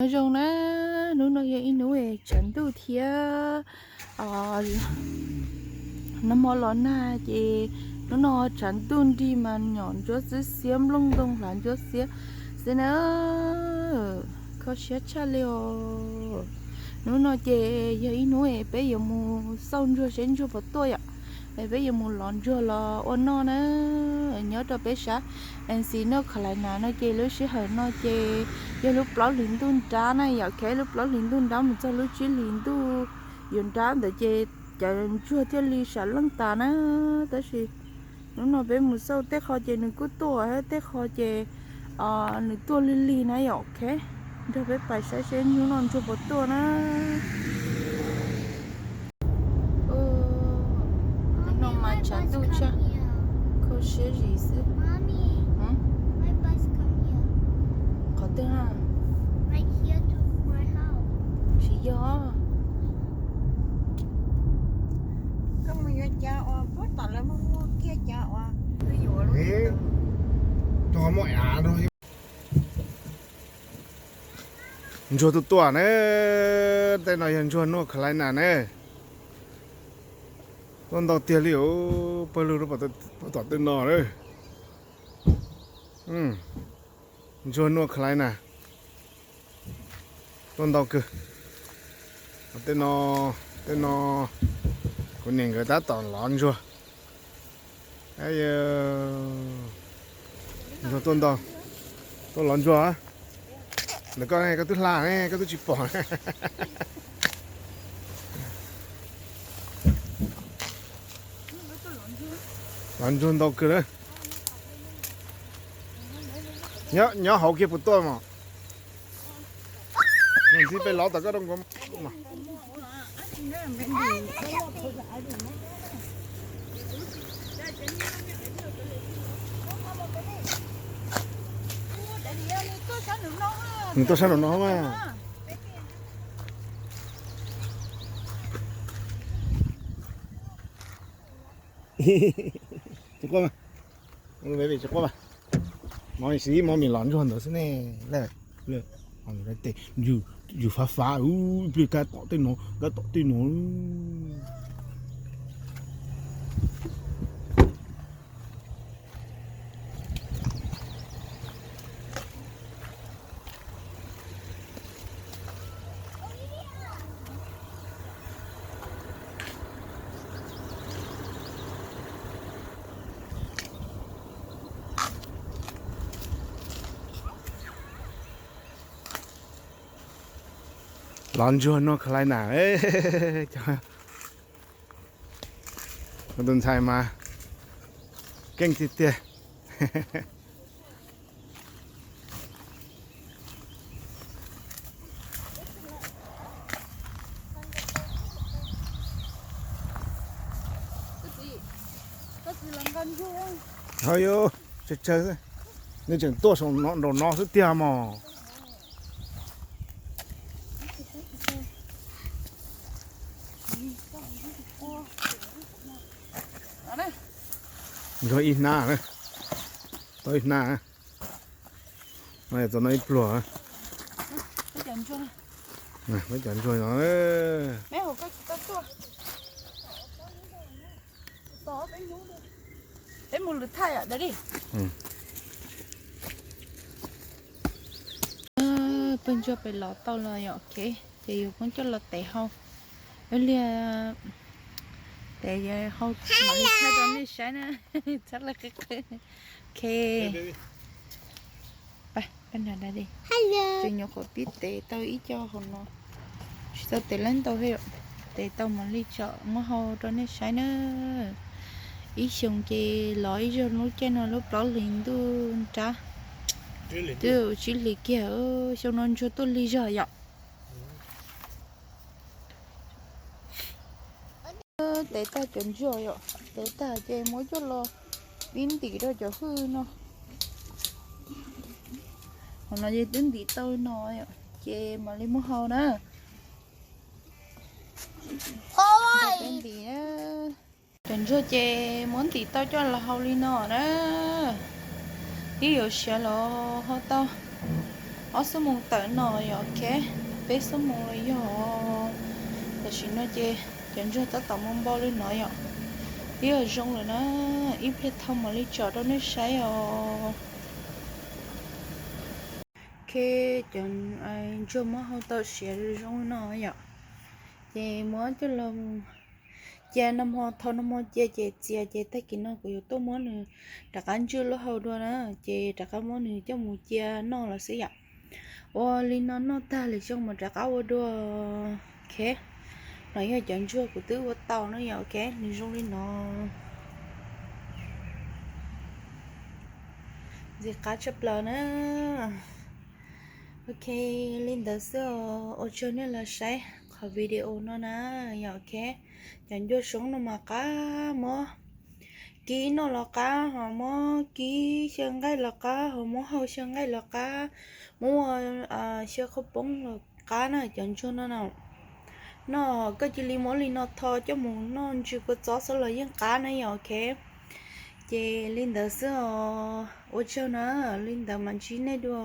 Nyob zoo na, hnub no yog ib hnub tshav ntuj thiab. Nag hmo los nag ces hnub no tshav ntuj nrig mas nyom ntsuab xiab xiab, nplooj ntoo hlav ntsuab xiab xwb na. Kho siab tshaj li os. Hnub no ces yog ib hnub peb yuav mus xauj ntsuag seb ntsuag puas tuaj yom. Es peb yuav mus lov ntsuag los ua noj na. Nyob rau peb sab Encino Carolina no ces lub sij hawm no ces yog lub plaub hlis ntuj nrab na yom. Lub plaub hlis ntuj nrab mus txog lub tsib hlis ntuj yuav nrab ntawd ces cov ntsuag thiaj li sam leej tas na. Tab sis hnub no peb mus xauj tej qho ces nws kuj tuaj, tej qho ces nws tuaj lig lig na yom. Ok, nrog peb pais saib seb hnub no ntsuag puas tuaj na. Hnub no mas tshav ntuj tshaj, kho siab zim xwb. Qhov twg na? Tsis yog. Ntsuag tuaj tuaj na, tej no yog ntsuag North Carolina na. Tuaj ntau tiag li os, pawg lug rau tom tej no na. Ntsuag North Carolina tuaj ntau kawg. Tej no, tej no kuv niam nkawd tab tom lov ntsuag. Ntsuag tuaj ntau, tuaj lov ntsuag. Ntawm koj, koj twb hla ne, koj twb tsis pom. Lov ntsuag ntau kawg na. Nyob hauv kiag puas tuaj mos? Ntxib peb lov tom koj rau nkaus. Nws tuaj sab nraum no mas. Tsis quaj mas, tsis quaj mas. Mov siv mov mis lov ntsuag ntawd xwb ne. Yus fav fav, ib pliag kab tom tej no, kab tom tej no. Lov ntsuag North Carolina, tus ntxhais mas keej tiag tiag. Hos yus, tsawg tsawg, nws tseem tuaj saum no nraum no xwb tiag mos. Ntsuag ib hnab, tau ib hnab. Tau no ib pluag. Peb cov ntsuag no. Peb mus lwm thaij os, da di. Pawg ntsuag pem los tau los yom, ok. Ces yus poob coj los tev hau. Ib pliag tev hau mam li thaij rau nej saib na. Txhob lawv qhib qhib. Ok. Pab nrog da di. Tseem nyuam qhuav pib tev tau ib co hauv no. Tsis tau tev lawm ntau thiab yom. Tev tau mam li tso muab hau rau nej saib na. Ib xyoos ces los ib zaug lub caij no lub plaub hlis ntuj nrab. Twb tsib hlis kiag, xyoo no ntsuag tuaj lig zog yom. Tev tag cov ntsuag yom, tev tag ces muab coj los pib ntim rau cov hwj no. Hauv no ces twb ntim tau no yom, ces mam li muab hau na. Peb ntim na. Cov ntsuag ces muab ntim tau coj los hau li no na. Twb yuav siav los hau tau. Ob xuab moos tawm no yom, ok, peb xuab moos los yog. Tam sim no ces cov ntsuag tab tom mus npau li no yom. Twb yog zoo lawm na, ib pliag thauj mam li tsom rau nej saib os. Ok, cov ntsuag muab hau tau siav zoo no yom. Ces muab coj los cia nag hmo, thaum nag hmo cia ces txias, ces tag kis no kuv yuav tuaj muab nws rov qab ntswj lub hau dua na, ces rov qab muab nws coj mus cia noj los xwb yom. Ua li no noj tag lwm xyoo mas rov qab ua dua. Ok, no yog cov ntsuag kuv twb ua tau no yom, ok, nws zoo li no. Ntxim qab tshaj plaws na. Ok, li ntawd xwb os, ua tsaug nej los saib qhov video no na. Yog ok, cov ncua soob no mas qab muab kib noj los qab, ho muab kib xyaw nqaij los qab, ho muab hau xyaw nqaij los qab, muab ua xyaw qhaub poob los qab na cov ntsuag no na. Noj koj cia li muab li no tho coj mus noj ntsw kua txob xwb los yeej qab na yom, ok. Ces li ntawd xwb os, ua tsaug na, li ntawd mam ntsib nej dua.